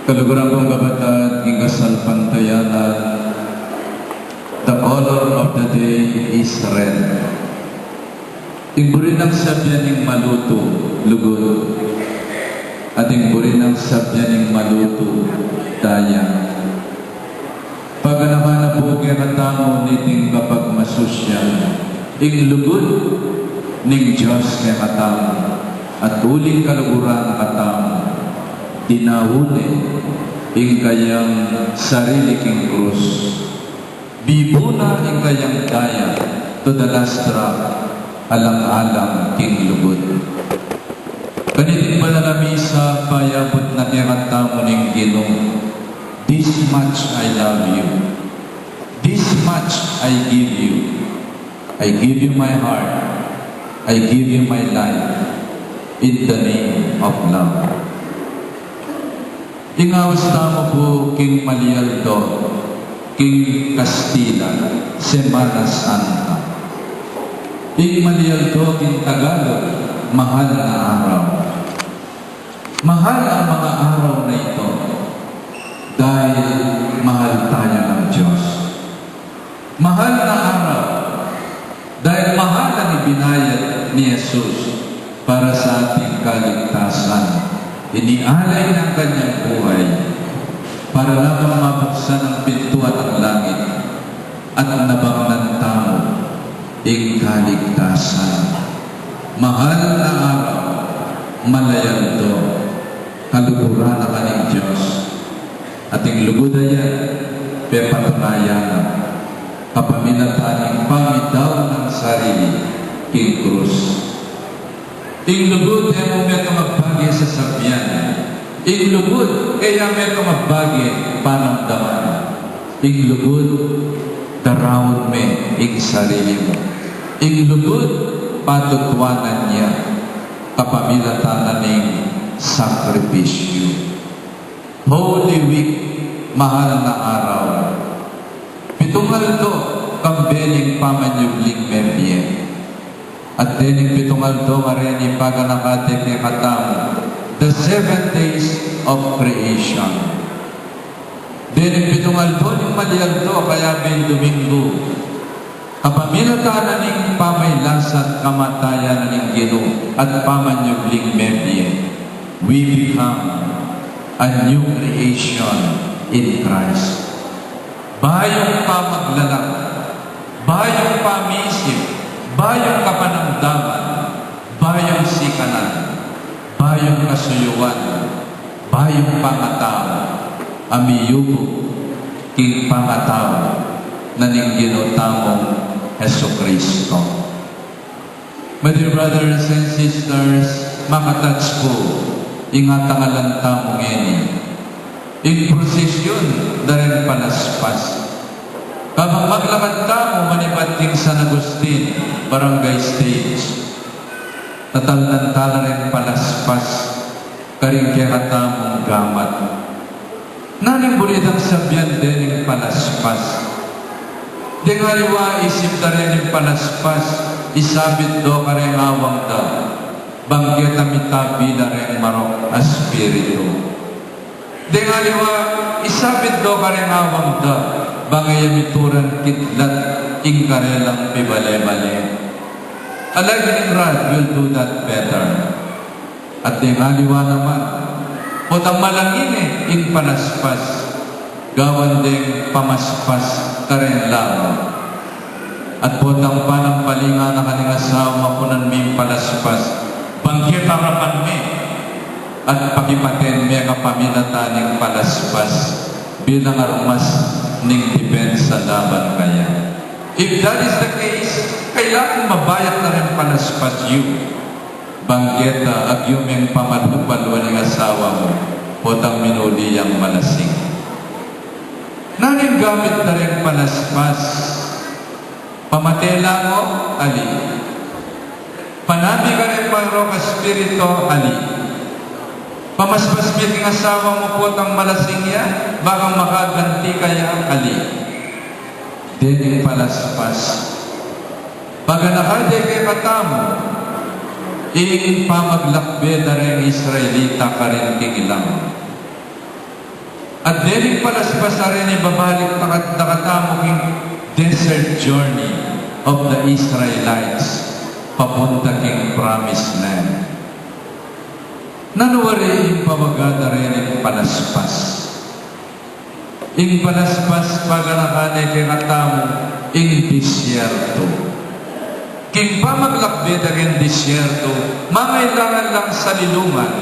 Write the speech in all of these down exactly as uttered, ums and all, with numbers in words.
Kaluguran kung kapatad, king kasalpantayanan, the color of the day is red. Ing buri nang sabyan ning malutu, lugud. At ing buri nang sabyan ning malutu, daya. Paganakan na pu kekatamu niting kapagmasusyan, ing lugud ning Dios kekatamu, at uling kaluguran na katamu, dinaun ne ing kayang sarili king krus. Bibuna ing kayang daya to the last drop, alang-alang king lugud. Kaniting banal a misa, payabut na kekatamu ning Ginu, "This much I love you. This much I give you. I give you my heart. I give you my life. In the name of love." Ing aus tamu pu king Malialdo, king Kastila, Semana Santa. Ing Malialdo king Tagalog, mahal na araw. Mahal ang mga araw na ito dahil mahal tayo ng Diyos. Mahal na araw, dahil mahal ang ibinayad ni Jesus para sa ating kaligtasan. Inialay niya ang kanyang buhay para lamang mabuksan ang pintuan ng langit at nabaknan tamu ing kaligtasan. Mahal na araw, Malialdo, kaluguran na ka ning Dios. At ing lugud a yan, pepatunayan na kapamilatan ning pamidaun ning sarili king krus. Ing lugud e mu metung agbage sa sabyan. Ing lugud e ya metung agbage panamdaman. Ing lugud, daraun me ing sarili mu. Ing lugud, patutuanan ya kapamilatan na ning sakripisyu. Holy Week, mahal na araw. Pitung aldo kambe ning pamanyubling mebie. At dening pitung aldo ngeni, paganaka de kekatamu, the seven days of creation. Dening pitung aldo ning Malialdo, kayabe ing Domingo, kapamilatan na ning pamaglasang kamatayan na ning Ginu at pamanyubling mebie, we become a new creation in Christ. Bayung pamaglalang, bayung pamisip, bayung kapanamdaman, bayung sikanan, bayung kasuyuan, bayung pangatau, a miyubug king pangatau na ning Ginu tamung Jesucristo. My dear brothers and sisters, makatouch pu ing atangalan tamu ngeni, ing prosisyun da ring palaspas. Kabang maglakad tamu manibat king San Agustin, barangay stage, tatalnan ta la ring palaspas karing kekatamung gamat. Nanu ing buri dang sabyan dening palaspas? Deng aliwa isip da rening palaspas, isabit do kareng awang da, bang keta mitabi la reng marok a espiritu. Deng aliwa isabit do kareng awang da, bang e ya mituran kidlat ing karelang pibale-bale. A lightning rod will do that better. At deng aliwa naman, potang malangin ne ing palaspas, gawan deng pamaspas kareng lawa. At potang panampalingan na kaning asawa, kunan me ing palaspas, bang keta arapan me at pakipaten me kapamilatan ning palaspas bilang armas ning depensa laban kaya. If that is the case, kailangan mabayat na ring palaspas yu. Bang keta, agyu meng pamalupaluan ing asawa mu, potang minuli yang malasing. Nanu ing gamit da reng palaspas? Pamate la o ali? Panabi kareng marok a espiritu, ali? Pamaspas me king asawa mu potang malasing ya, bakang makaganti kaya, ali? Dening palaspas. Paganaka de kekatamu ing pamaglakbe da reng Israelita karin king ilang. At dening palaspas a reni babalik na kat-, na katamu king desert journey of the Israelites papunta king promised land. Nanu wari ing pawaga da rening palaspas? Ing palaspas paganakan ne kekatamu ing disyerto. King pamaglakbe da king disyerto, mangailangan lang salilungan.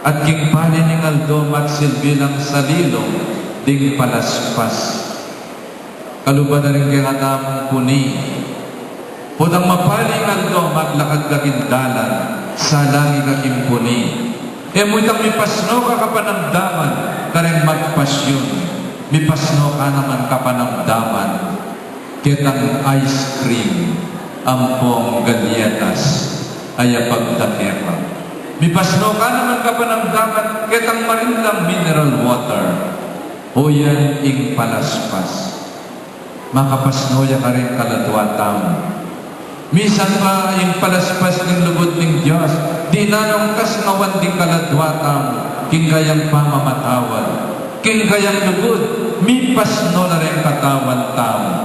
At king pali ning aldo, magsilbi lang salilung ding palaspas. Kalupa da ring kekatamung puni. Potang mapali ing aldo, maglakad ka king dalan, salangi ka king puni. E mu itang mipasno ka kapanamdaman kareng magpasyun, mipasno ka naman kapanamdaman ketang ice cream ampong galletas a yapag da keka. Mipasno ka naman kapanamdaman ketang marinlang mineral water. O yan ing palaspas. Makapasno ya karing kaladua tamu. Misan pa ing palaspas ning lugud ning Dios, dinan nung kasngawan ding kaladua tamu king kayang pamamatawad. King kayang lugud, mipasno la reng katawan tamu.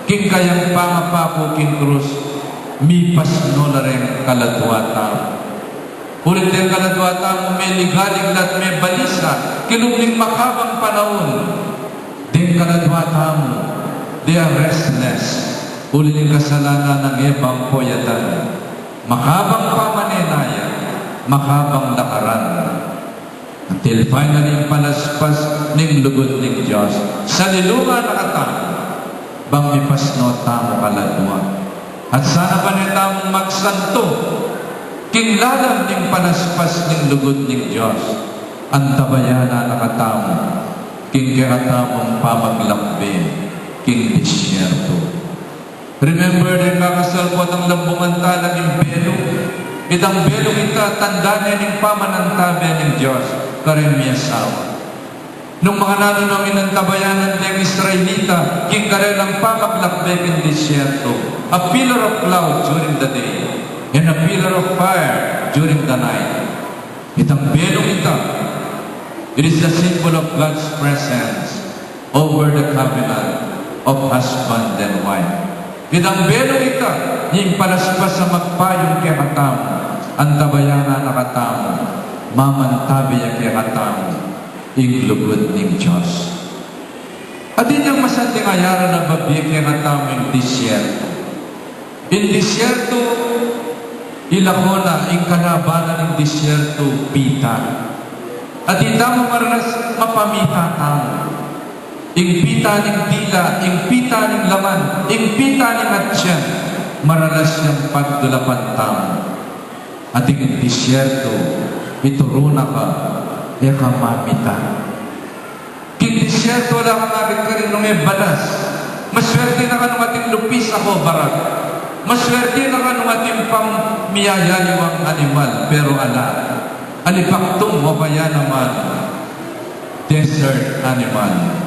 King kayang pangapaku king krus, mipasno la reng kaladua tamu. Uling deng kaladua tamu meligalig la at mebalisa king lub ning makabang panaun. Deng kaladua tamu, they are restless. Uli ning kasalanan a e bang poyatan. Makabang pamanenaya, makabang lakaran. Until finally, ing palaspas ning lugud ning Dios, salilungan na katamu bang mipasno tamu kaladua. At sana pane tamung magsantung king lalam ning palaspas ning lugud ning Dios, antabayanan na katamu king kekatamung pamaglakbe king disyerto. Remember, deng kakasalpot a lambungan ta la ing belung. Itang belung ita, tanda ne ning pamanantabe ning Dios kareng miasawa. Nung makananu nong inantabayanan deng Israelita king karelang pamaglakbe king disyerto, a pillar of cloud during the day and a pillar of fire during the night. Itang belung ita, it is the symbol of God's presence over the covenant of husband and wife. Itang belung ita, ing palaspas a magpayun kekatamu, antabayanan na katamu, mamantabe ya kekatamu ing lugud ning Dios. Atin yang masanting a yaran a babie kekatamu ing disyerto. Ing disyerto, ilako na, ing kalaban na ning disyerto, pita. At itamu maralas mapamita tamu. Ing pita ning dila, ing pita ning laman, ing pita ning atyan, maralas yang pagdulapan tamu. At ing disyerto, ituru na ka, e ka mamita. King disyerto, ala kang akit karin nung e balas. Maswerte na ka nung atin lupis ako barak. Maswerte na ka nung atin pang miyayaliwang animal, pero ala. Alipaktum o kaya naman desert animal.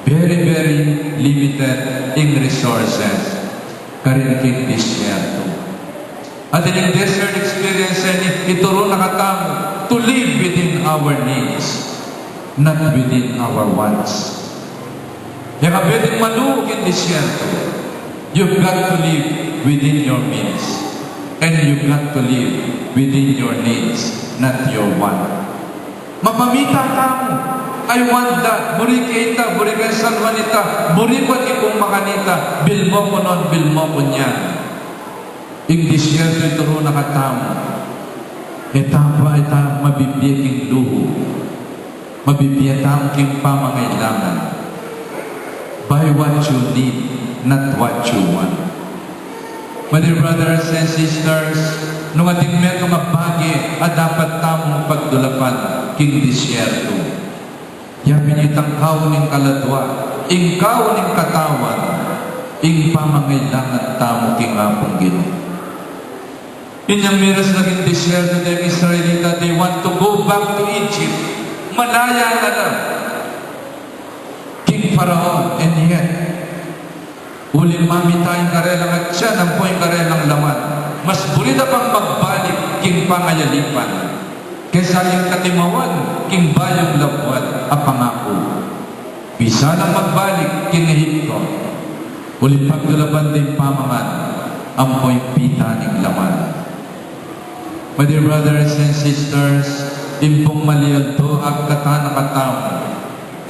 Very, very limited in resources. Karin king disyerto. At ing desert experience ini, ituru na katamu to live within our needs, not within our wants. E ka pwedeng maluhu king disyerto. You've got to live within your means. And you've got to live within your needs, not your want. Mapamita tamu. I want that. Buri ke ita, buri ke salwan ita, buri ku atin kung makanita, bilmo ku non, bilmo ku niyan. Ing disyerto ituru na katamu. E tamu pa, e tamu mabibie king luhu. Mabibie tamu king pamangailangan. Buy what you need, not what you want. My dear brothers and sisters, nung atin metung a bage a dapat tamung pagdulapan king disyerto, yapin itang kaun ning kaladua, ing kaun ning katawan, ing pamangailangan tamu king Apung Ginu. Inyang miras na king disyerto deng Israelita, they want to go back to Egypt. Malaya na la king Faraon, and yet, uling mamita ing karelang atyan ampo ing karelang laman, mas buri da pang magbalik king pangayalipan. Kesa king katimawan king bayung labuad a pangaku, bisa nang magbalik king Ehipto, uling pagdulapan ding pamangan ampo ing pita ning laman. My dear brothers and sisters, ing pung malialdo a agkatan na katamu,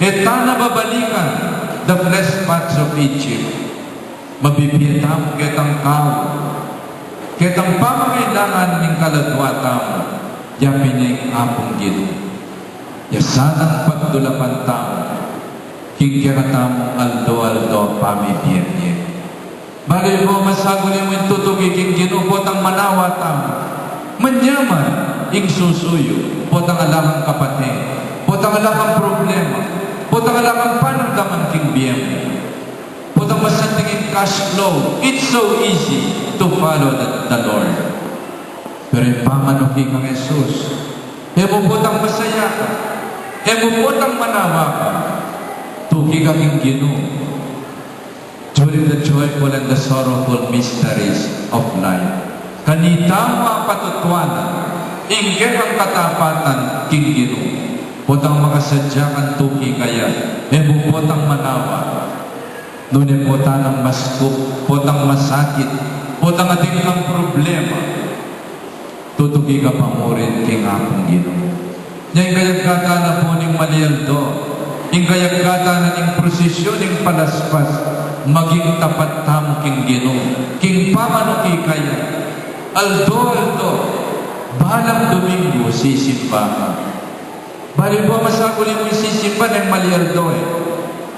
e ta na babalikan the flesh pots of Egypt. Mabibie tamu ketang kau, ketang pamangailangan ning kaladua tamu, ya pin ing Apung Ginu. Ya sanang pagdulapan tamu king kekatamung aldo-aldo pamibie-bie. Balu yu pu, masaguli mu ing tutuki king Ginu potang manawa tamu. Manyaman ing susu yu, potang ala kang kapate, potang ala kang problema, potang ala kang panamdaman king bie mu, potang masanting ing cash flow. It's so easy to follow the, the Lord. Pero ing pamanuki kang Jesus, e mu potang masaya ka, e mu potang manawa ka, tuki ka king Ginu during the joyful and the sorrowful mysteries of life. Kanita mu apatutuanan ing kekang katapatan king Ginu. Potang makasadya kang tuki kaya, e mu potang manawa. Nune potang maskup, potang masakit, potang atin kang problema, tutuki ka pa mu rin king Apung Ginu. Nya ing kayagkatan na pu ning malialdo, ing kayagkatan na ning prosesyon ning palaspas, maging tapat tamu king Ginu king pamanuki kaya. Aldo-aldo, balang Domingo sisimba ka. Balu yu pu, masaguli mung sisimba neng malialdo e.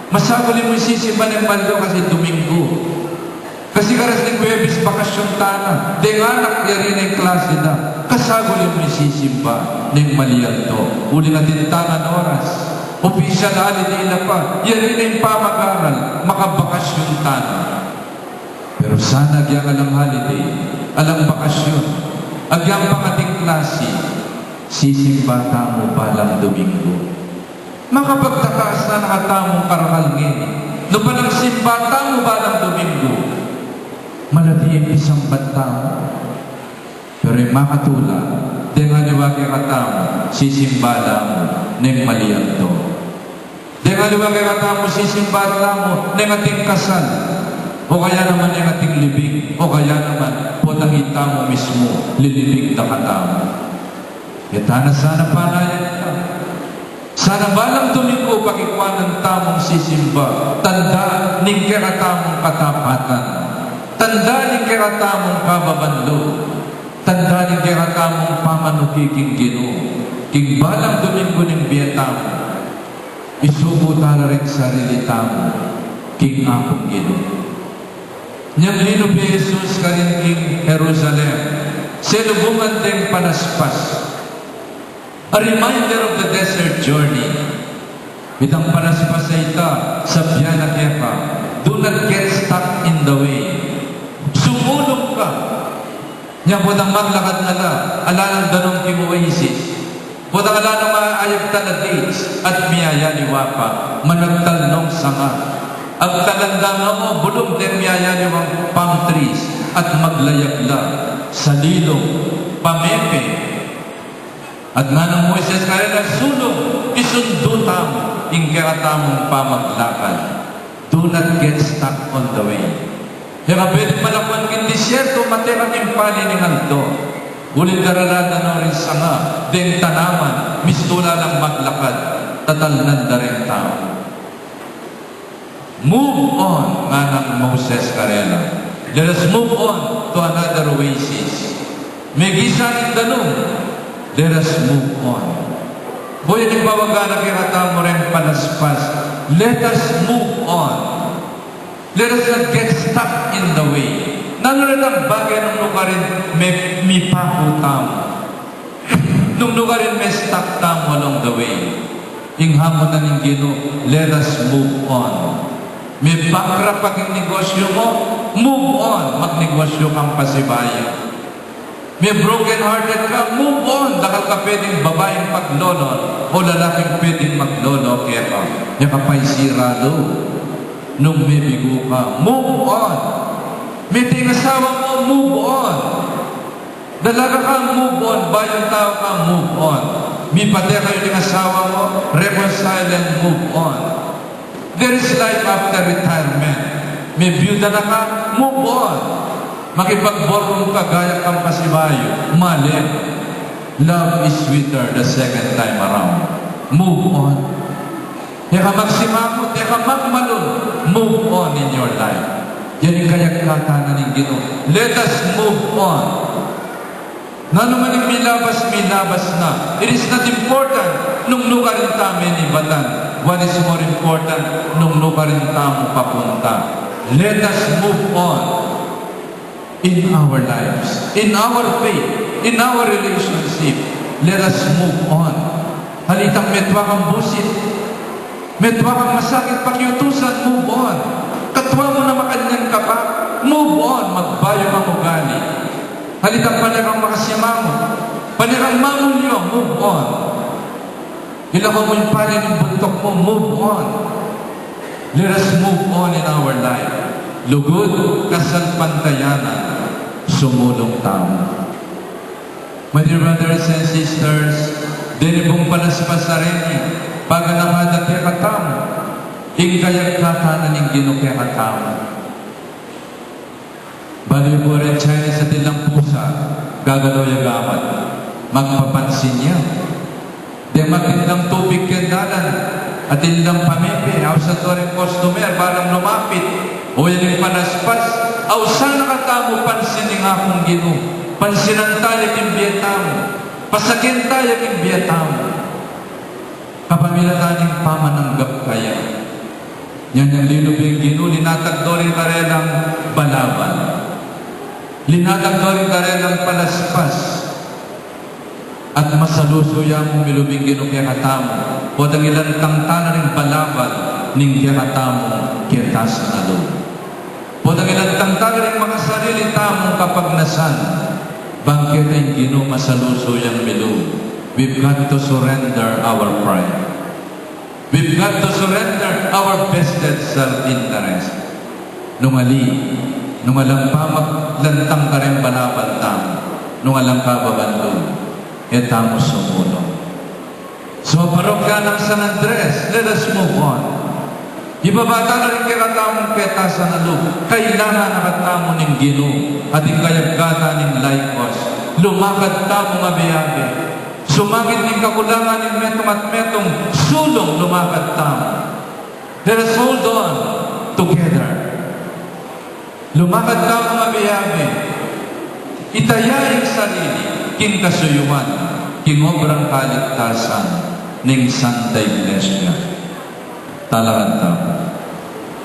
Masaguli mung sisimba neng malialdo kasi Domingo. Kasi karas ning Huwebes bakasyun ta na, deng anak yari na ing klase da. Kasaguli mung sisimba neng malialdo, uling atin tang oras, official holiday la pa, yari na ing pamag-aral, makabakasyun ta na. Pero sana agyang alang holiday, alang bakasyun, agyang pang ating klase, sisimba tamu balang Domingo. Makapagtakas na ning katamung karakal ngeni, nung palang simba tamu balang Domingo, malati ing pisambat tamu. Pero ing makatula, deng aliwa kekatamu, sisimba la mu neng malialdo. Deng aliwa kekatamu, sisimba la mu neng ating kasal, o kaya naman neng ating libing, o kaya naman potang itamu mismu lilibing da katamu. E ta na sana panayan ita. Sana balang Domingo pakikuanan tamung sisimba tanda ning kekatamung katapatan, tanda ning kekatamung kababanlug, tanda ning kekatamung pamanuki king Ginu king balang Domingo ning bie tamu. Isuku ta la ring sarili tamu king Apung Ginu. Nyang linub i Jesus karin king Jerusalem, selubungan deng palaspas. A reminder of the desert journey. Itang palaspas a ita, sabian na keka, do not get stuck in the way. Sumulung ka. Nya potang maglakad na la, ala nang danum king oasis. Potang ala nang maayap tala dates at miyayaliwa pa, managtal nong sanga. Agtalan da no bulung deng miyayaliwang palm trees at maglayag la, salilung, pamepe. At nganang Moises karela, sulung, isundu tamu ing kekatamung pamaglakad. Do not get stuck on the way. E ka pwedeng malakwan king disyerto, mate ka king pali ning aldo. Uling darala da no ring sanga deng tanaman, mistula lang maglakad, tatalnan da ring tau. Move on, nganang Moises karela. Let us move on to another oasis. Megisan ing danum, let us move on. Boy, ning bawagan na kekatamu reng palaspas, let us move on. Let us not get stuck in the way. Nanu retang bage nung nukarin me-, mipaku tamu? Nung nukarin me-stuck tamu along the way? Ing hamon na ning Ginu, let us move on. Me-bankrupt ing negosyu mu, move on, magnegosyu kang pasibayu. Me-broken hearted ka, move on, dakal ka pwedeng babaing paglolo o lalaking pwedeng maglolo keka. E ka pa isira lu. Nung mebigu ka, move on. Meting asawa mu, move on. Dalaga ka, move on. Bayung tau ka, move on. Mipate kayu ning asawa mu, reconcile and move on. There is life after retirement. Mibiyuda na ka, move on. Makipagborong ka, gayak kang pasibayu, male. Love is sweeter the second time around. Move on. E ka magsimangot, e ka magmalun, move on in your life. Yan ing kayagkatan na ning Ginu. Let us move on. Nanu man ing milabas, milabas na. It is not important nung nukarin tamu menibatan. What is more important, nung nukarin tamu papunta. Let us move on in our lives, in our faith, in our relationship. Let us move on. Halitang metua kang busit, metua kang masakit pakiutusan, move on. Katua mu na makanyan ka pa, move on, magbayu kang ugali. Halitang pane kang makasimangot, pane kang mamulyo, move on. Ilako mu ing pale ning buntuk mu, move on. Let us move on in our life. Lugud, kasalpantayanan, sumulung tamu. My dear brothers and sisters, deni pung palaspas a reni, paganaka da kekatamu ing kayagkatan na ning Ginu kekatamu. Balu yu pu ring Chinese, atin lang pusa, gagalaw ya gamat. Magpapansin ya. Deng matinda ning tubig keng dalan, atin lang pamepe, ausan da ring customer, balang lumapit. O yan ing palaspas, ausan na katamu pansin ning Apung Ginu, pansinan taya king bie tamu, pasaken taya king bie tamu. Kapamilatan ning pamananggap kaya. Yan yang linub ing Ginu, linatag da ring karelang balabal. Linatag da ring karelang palaspas. At masalusu ya mung milub ing Ginu kekatamu, potang ilantang tala ring balabal ning kekatamung ketasan a lub. Potang ilantang tala ring makasarili tamung kapagnasan, bang keta ing Ginu masalusu yang milub. We've got to surrender our pride. We've got to surrender our vested self-interest. Nung ali, nung alang pa maglantang kareng balabal tamu, nung alang pa babanlun, e tamu sumulung. So, parokya nang San Andres, let us move on. Ibaba ta na ring kekatamung ketasan a lub, kailangan na katamu ning Ginu, at ing kayagkatan ning laikos, lumakad tamung abe-abe. Sumangid ning kakulangan ning metung at metung, sulung lumakad tamu. Let us hold on together. Lumakad tamung abe-abe. Itaya ing sarili king kasuyuan, king obrang kaligtasan ning Santa Iglesia. Talakad tamu.